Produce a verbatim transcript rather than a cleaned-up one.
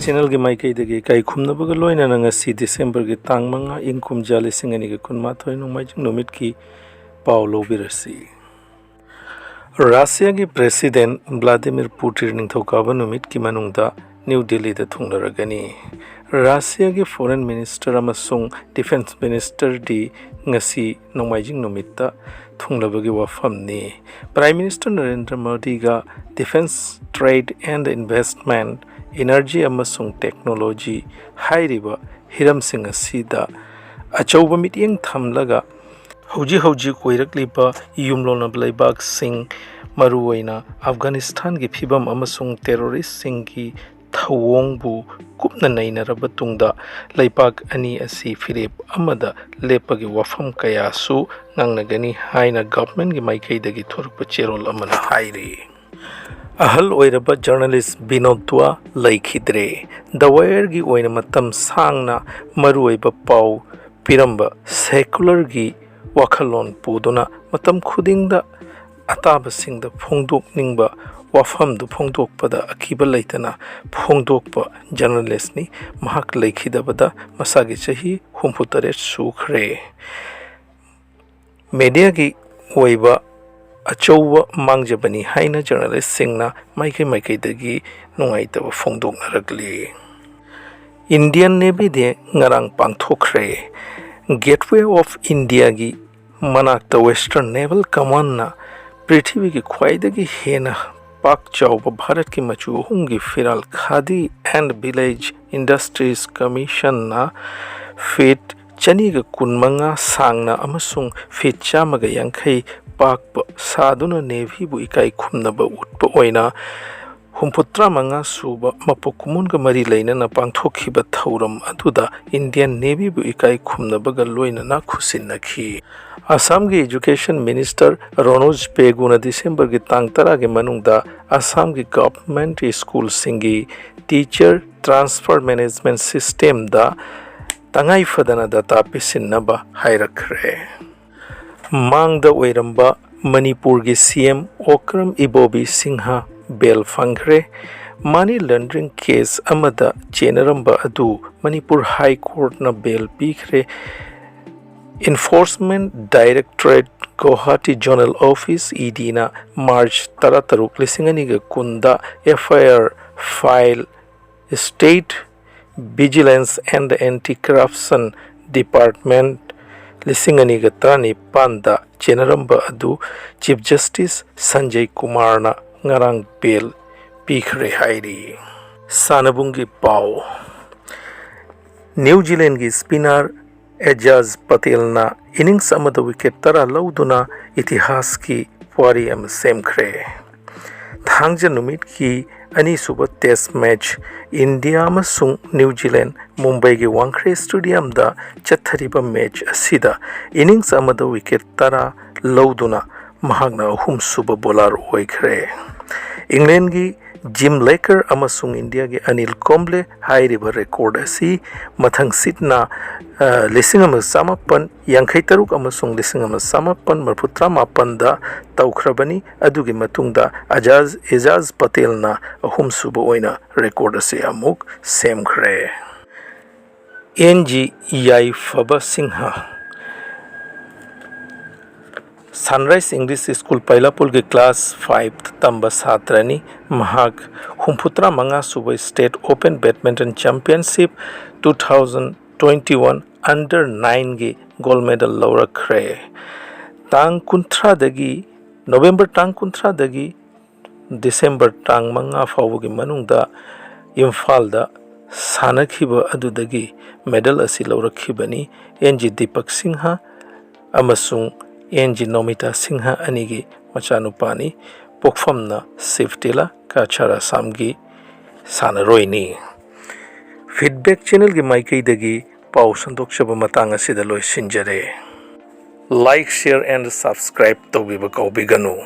ꯆꯦꯅꯦꯜꯒꯤ ꯃꯥꯏꯀꯩꯗꯒꯤ ꯏꯀꯥꯏ ꯈꯨꯝꯅꯕꯒ ꯂꯣꯏꯅꯅ ꯉꯁꯤ ꯗꯤꯁꯦꯝꯕꯔꯒꯤ ꯇꯥꯡ ꯃꯉꯥ, ꯏꯪ ꯀꯨꯝꯖꯥ ꯂꯤꯁꯤꯡ ꯑꯅꯤꯒ ꯀꯨꯟꯃꯥꯊꯣꯏ, ꯅꯣꯡꯃꯥꯏꯖꯤꯡ ꯅꯨꯃꯤꯠꯀꯤ ꯄꯥꯎ ꯂꯧꯕꯤꯔꯁꯤ꯫ ꯔꯥꯁꯤꯌꯥꯒꯤ ꯄ꯭ꯔꯦꯁꯤꯗꯦꯟ ꯚ꯭ꯂꯥꯗꯤꯃꯤꯔ ꯄꯨꯇꯤꯟ ꯅꯤꯡꯊꯧꯀꯥꯕ ꯅꯨꯃꯤꯠꯀꯤ ꯃꯅꯨꯡꯗ ꯅ꯭ꯌꯨ ꯗꯤꯜꯂꯤꯗ ꯊꯨꯡꯂꯔꯒꯅꯤ꯫ ꯔꯥꯁꯤꯌꯥꯒꯤ ꯐꯣꯔꯦꯟ ꯃꯤꯅꯤꯁꯇꯔ ꯑꯃꯁꯨꯡ ꯗꯤꯐꯦꯟꯁ ꯃꯤꯅꯤꯁꯇꯔꯗꯤ ꯉꯁꯤ ꯅꯣꯡꯃꯥꯏꯖꯤꯡ ꯅꯨꯃꯤꯠꯇ ꯊꯨꯡꯂꯕꯒꯤ ꯋꯥꯐꯝꯅꯤ꯫ ꯄ꯭ꯔꯥꯏꯝ ꯃꯤꯅꯤꯁꯇꯔ ꯅꯔꯦꯟꯗ꯭ꯔ ꯃꯣꯗꯤꯒ defence, trade and investment, energy ꯑꯃꯁꯨꯡ ꯇꯦꯛꯅꯣꯂꯣꯖꯤ ꯍꯥꯏꯔꯤꯕ ꯍꯤꯔꯝꯁꯤꯡ ꯑꯁꯤꯗ ꯑꯆꯧꯕ ꯃꯤꯠꯌꯦꯡ ꯊꯝꯂꯒ ꯍꯧꯖꯤꯛ ꯍꯧꯖꯤꯛ ꯑꯣꯏꯔꯛꯂꯤꯕ ꯌꯨꯝꯂꯣꯟꯅꯕ ꯂꯩꯕꯥꯛꯁꯤꯡ, ꯃꯔꯨꯑꯣꯏꯅ ꯑꯐꯒꯥꯅꯤꯁꯇꯥꯟꯒꯤ ꯐꯤꯕꯝ ꯑꯃꯁꯨꯡ ꯇꯦꯔꯣꯔꯤꯁ꯭ꯠꯁꯤꯡꯒꯤ ꯊꯧꯑꯣꯡꯕꯨ ꯀꯨꯞꯅ ꯅꯩꯅꯔꯕ ꯇꯨꯡꯗ ꯂꯩꯕꯥꯛ ꯑꯅꯤ ꯑꯁꯤ ꯐꯤꯔꯦꯞ ꯑꯃꯗ ꯂꯦꯞꯄꯒꯤ ꯋꯥꯐꯝ ꯀꯌꯥꯁꯨ ꯉꯥꯡꯅꯒꯅꯤ ꯍꯥꯏꯅ ꯒꯚꯔꯟꯃꯦꯟꯠꯀꯤ ꯃꯥꯏꯀꯩꯗꯒꯤ ꯊꯣꯔꯛꯄ ꯆꯦꯔꯣꯜ ꯑꯃꯅ ꯍꯥꯏꯔꯤ꯫ ꯑꯍꯜ ꯑꯣꯏꯔꯕ ꯖꯔꯅꯦꯂꯤꯁ꯭ꯠ ꯕꯤꯅꯣꯗ ꯗꯨꯋꯥ ꯂꯩꯈꯤꯗ꯭ꯔꯦ꯫ ꯗ ꯋꯥꯌꯔꯒꯤ ꯑꯣꯏꯅ ꯃꯇꯝ ꯁꯥꯡꯅ ꯃꯔꯨꯑꯣꯏꯕ ꯄꯥꯎ ꯄꯤꯔꯝꯕ, ꯁꯦꯀꯨꯂꯔꯒꯤ ꯋꯥꯈꯜꯂꯣꯟ ꯄꯨꯗꯨꯅ ꯃꯇꯝ ꯈꯨꯗꯤꯡꯗ ꯑꯇꯥꯕꯁꯤꯡꯗ ꯐꯣꯡꯗꯣꯛꯅꯤꯡꯕ ꯋꯥꯐꯝꯗꯨ ꯐꯣꯡꯗꯣꯛꯄꯗ ꯑꯀꯤꯕ ꯂꯩꯇꯅ ꯐꯣꯡꯗꯣꯛꯄ ꯖꯔꯅꯦꯂꯤꯁ꯭ꯠꯅꯤ꯫ ꯃꯍꯥꯛ ꯂꯩꯈꯤꯗꯕꯗ ꯃꯁꯥꯒꯤ ꯆꯍꯤ ꯍꯨꯝꯐꯨ ꯇꯔꯦꯠ ꯁꯨꯈ꯭ꯔꯦ꯫ ꯃꯦꯗꯤꯌꯥꯒꯤ ꯑꯣꯏꯕ ꯑꯆꯧꯕ ꯃꯥꯡꯖꯕꯅꯤ ꯍꯥꯏꯅ ꯖꯔꯅꯦꯂꯤꯁ꯭ꯠꯁꯤꯡꯅ ꯃꯥꯏꯀꯩ ꯃꯥꯏꯀꯩꯗꯒꯤ ꯅꯨꯡꯉꯥꯏꯇꯕ ꯐꯣꯡꯗꯣꯛꯅꯔꯛꯂꯤ꯫ ꯏꯟꯗꯤꯌꯟ ꯅꯦꯚꯤ ꯗꯦ ꯉꯔꯥꯡ ꯄꯥꯡꯊꯣꯛꯈ꯭ꯔꯦ꯫ ꯒꯦꯠꯋꯦ ꯑꯣꯐ ꯏꯟꯗꯤꯌꯥꯒꯤ ꯃꯅꯥꯛꯇ ꯋꯦꯁꯇꯔꯟ ꯅꯦꯚꯜ ꯀꯃꯥꯟꯅ ꯄ꯭ꯔꯤꯊꯤꯕꯤꯒꯤ ꯈ꯭ꯋꯥꯏꯗꯒꯤ ꯍꯦꯟꯅ ꯄꯥꯛ ꯆꯥꯎꯕ ꯚꯥꯔꯠꯀꯤ ꯃꯆꯨ ꯑꯍꯨꯝꯒꯤ ꯐꯤꯔꯥꯜ ꯈꯥꯗꯤ ꯑꯦꯟꯗ ꯚꯤꯂꯦꯖ ꯏꯟꯗꯁꯇ꯭ꯔꯤꯁ ꯀꯃꯤꯁꯟꯅ ꯐꯤꯠ ꯆꯅꯤꯒ ꯀꯨꯟꯃꯉꯥ ꯁꯥꯡꯅ ꯑꯃꯁꯨꯡ ꯐꯤꯠ ꯆꯥꯝꯃꯒ ꯌꯥꯡꯈꯩ ꯄꯥꯛꯄ ꯁꯥꯗꯨꯅ ꯅꯦꯚꯤꯕꯨ ꯏꯀꯥꯏ ꯈꯨꯝꯅꯕ ꯎꯠꯄ ꯑꯣꯏꯅ ꯍꯨꯝꯐꯨꯇꯔꯥ ꯃꯉꯥ ꯁꯨꯕ ꯃꯄꯣꯛ ꯀꯨꯝꯑꯣꯟꯒ ꯃꯔꯤ ꯂꯩꯅꯅ ꯄꯥꯡꯊꯣꯛꯈꯤꯕ ꯊꯧꯔꯝ ꯑꯗꯨꯗ ꯏꯟꯗꯤꯌꯟ ꯅꯦꯚꯤꯕꯨ ꯏꯀꯥꯏ ꯈꯨꯝꯅꯕꯒ ꯂꯣꯏꯅꯅ ꯈꯨꯠꯁꯤꯟꯅꯈꯤ꯫ ꯑꯁꯥꯝꯒꯤ ꯏꯖꯨꯀꯦꯁꯟ ꯃꯤꯅꯤꯁꯇꯔ ꯔꯣꯅꯣꯖ ꯄꯦꯒꯨꯅ ꯗꯤꯁꯦꯝꯕꯔꯒꯤ ꯇꯥꯡ ꯇꯔꯥꯒꯤ ꯃꯅꯨꯡꯗ ꯑꯁꯥꯝꯒꯤ ꯒꯚꯔꯟꯃꯦꯟꯠ ꯁ꯭ꯀꯨꯜꯁꯤꯡꯒꯤ ꯇꯤꯆꯔ ꯇ꯭ꯔꯥꯟꯁꯐꯔ ꯃꯦꯅꯦꯖꯃꯦꯟꯠ ꯁꯤꯁꯇꯦꯝꯗ ꯇꯉꯥꯏ ꯐꯗꯅ ꯗꯇꯥ ꯄꯤꯁꯤꯟꯅꯕ ꯍꯥꯏꯔꯛꯈ꯭ꯔꯦ꯫ ꯃꯥꯡꯗ ꯑꯣꯏꯔꯝꯕ ꯃꯅꯤꯄꯨꯔꯒꯤ ꯁꯤ ꯑꯦꯝ ꯑꯣꯀ꯭ꯔꯝ ꯏꯕꯣꯕꯤ ꯁꯤꯡꯍ ꯕꯦꯜ ꯐꯪꯈ꯭ꯔꯦ꯫ Money laundering case ꯑꯃꯗ ꯆꯦꯟꯅꯔꯝꯕ ꯑꯗꯨ ꯃꯅꯤꯄꯨꯔ High Courtꯅ bail ꯄꯤꯈ꯭ꯔꯦ꯫ Enforcement Directorate, Guwahati Zonal Office, EDꯅ March ꯇꯔꯥꯇꯔꯨꯛ, ꯂꯤꯁꯤꯡ ꯑꯅꯤꯒ ꯀꯨꯟꯗ FIR file, State Vigilance and Anti-Corruption Department, ꯂꯤꯁꯤꯡ ꯑꯅꯤꯒ ꯇꯔꯥꯅꯤꯄꯥꯟꯗ ꯆꯦꯟꯅꯔꯝꯕ ꯑꯗꯨ Chief Justice ꯁꯟꯖꯌ ꯀꯨꯃꯥꯔꯅ ꯉꯔꯥꯡ bail ꯄꯤꯈ꯭ꯔꯦ ꯍꯥꯏꯔꯤ꯫ ꯁꯥꯟꯅꯕꯨꯡꯒꯤ ꯄꯥꯎ꯫ New Zealandꯒꯤ spinner ꯑꯦꯖꯥꯖ ꯄꯇꯦꯜꯅ innings ꯑꯃꯗ wicket ꯇꯔꯥ ꯂꯧꯗꯨꯅ ꯏꯇꯤꯍꯥꯁꯀꯤ ꯄꯨꯋꯥꯔꯤ ꯑꯃ ꯁꯦꯝꯈ꯭ꯔꯦ꯫ ꯊꯥꯡꯖ ꯅꯨꯃꯤꯠꯀꯤ ꯑꯅꯤꯁꯨꯕ test match, ꯏꯟꯗꯤꯌꯥ ꯑꯃꯁꯨꯡ ꯅ꯭ꯌꯨ ꯖꯤꯂꯦꯟ, ꯃꯨꯝꯕꯩꯒꯤ ꯋꯥꯡꯈ꯭ꯔꯦ stadiumꯗ ꯆꯠꯊꯔꯤꯕ match ꯑꯁꯤꯗ innings ꯑꯃꯗ wicket ꯇꯔꯥ ꯂꯧꯗꯨꯅ ꯃꯍꯥꯛꯅ ꯑꯍꯨꯝꯁꯨꯕ bowler ꯑꯣꯏꯈ꯭ꯔꯦ꯫ ꯏꯪꯂꯦꯟꯒꯤ ꯖꯤꯝ ꯂꯦꯀꯔ ꯑꯃꯁꯨꯡ ꯏꯟꯗꯤꯌꯥꯒꯤ ꯑꯅꯤꯜ ꯀꯨꯝꯕ꯭ꯂꯦ ꯍꯥꯏꯔꯤꯕ record ꯑꯁꯤ ꯃꯊꯪꯁꯤꯠꯅ, ꯑ, ꯂꯤꯁꯤꯡ ꯑꯃ ꯆꯥꯃꯥꯄꯟ ꯌꯥꯡꯈꯩ ꯇꯔꯨꯛ ꯑꯃꯁꯨꯡ ꯂꯤꯁꯤꯡ ꯑꯃ ꯆꯥꯃꯥꯄꯟ ꯃꯔꯤꯐꯨꯇꯔꯥꯃꯥꯄꯟꯗ ꯇꯧꯈ꯭ꯔꯕꯅꯤ꯫ ꯑꯗꯨꯒꯤ ꯃꯇꯨꯡꯗ ꯑꯖꯥꯖ, ꯑꯦꯖꯥꯖ ꯄꯇꯦꯜꯅ ꯑꯍꯨꯝꯁꯨꯕ ꯑꯣꯏꯅ record ꯑꯁꯤ ꯑꯃꯨꯛ ꯁꯦꯝꯈ꯭ꯔꯦ꯫ ꯑꯦꯟ ꯖꯤ ꯌꯥꯏꯐꯕ Singh, Sunrise English School ꯄꯩꯂꯥꯄꯨꯜꯒꯤ class five ꯇꯝꯕ ꯁꯥꯇ꯭ꯔꯅꯤ꯫ ꯃꯍꯥꯛ ꯍꯨꯝꯐꯨꯇꯔꯥ ꯃꯉꯥ ꯁꯨꯕ State Open Badminton Championship two thousand twenty-one under nineꯒꯤ gold medal ꯂꯧꯔꯛꯈ꯭ꯔꯦ꯫ ꯇꯥꯡ ꯀꯨꯟꯊ꯭ꯔꯥꯗꯒꯤ, November ꯇꯥꯡ ꯀꯨꯟꯊ꯭ꯔꯥꯗꯒꯤ December ꯇꯥꯡ ꯃꯉꯥ ꯐꯥꯎꯕꯒꯤ ꯃꯅꯨꯡꯗ ꯏꯝꯐꯥꯜꯗ ꯁꯥꯟꯅꯈꯤꯕ ꯑꯗꯨꯗꯒꯤ medal ꯑꯁꯤ ꯂꯧꯔꯛꯈꯤꯕꯅꯤ꯫ ꯑꯦꯟ ꯖꯤ ꯗꯤꯄꯛ ꯁꯤꯡꯍ ꯑꯃꯁꯨꯡ ꯑꯦꯟ ꯖꯤ ꯅꯣꯃꯤꯇꯥ ꯁꯤꯡꯍ ꯑꯅꯤꯒꯤ ꯃꯆꯥꯅꯨꯄꯥꯅꯤ꯫ ꯄꯣꯛꯐꯝꯅ ꯁꯤꯐꯇꯤꯂꯥ, ꯀꯥꯆꯥꯔ, ꯑꯁꯥꯝꯒꯤ ꯁꯥꯟꯅꯔꯣꯏꯅꯤ꯫ Feedback channelꯒꯤ ꯃꯥꯏꯀꯩꯗꯒꯤ ꯄꯥꯎ ꯁꯟꯗꯣꯛꯆꯕ ꯃꯇꯥꯡ ꯑꯁꯤꯗ ꯂꯣꯏꯁꯤꯟꯖꯔꯦ꯫ Like, share and subscribe ꯇꯧꯕꯤꯕ ꯀꯥꯎꯕꯤꯒꯅꯨ꯫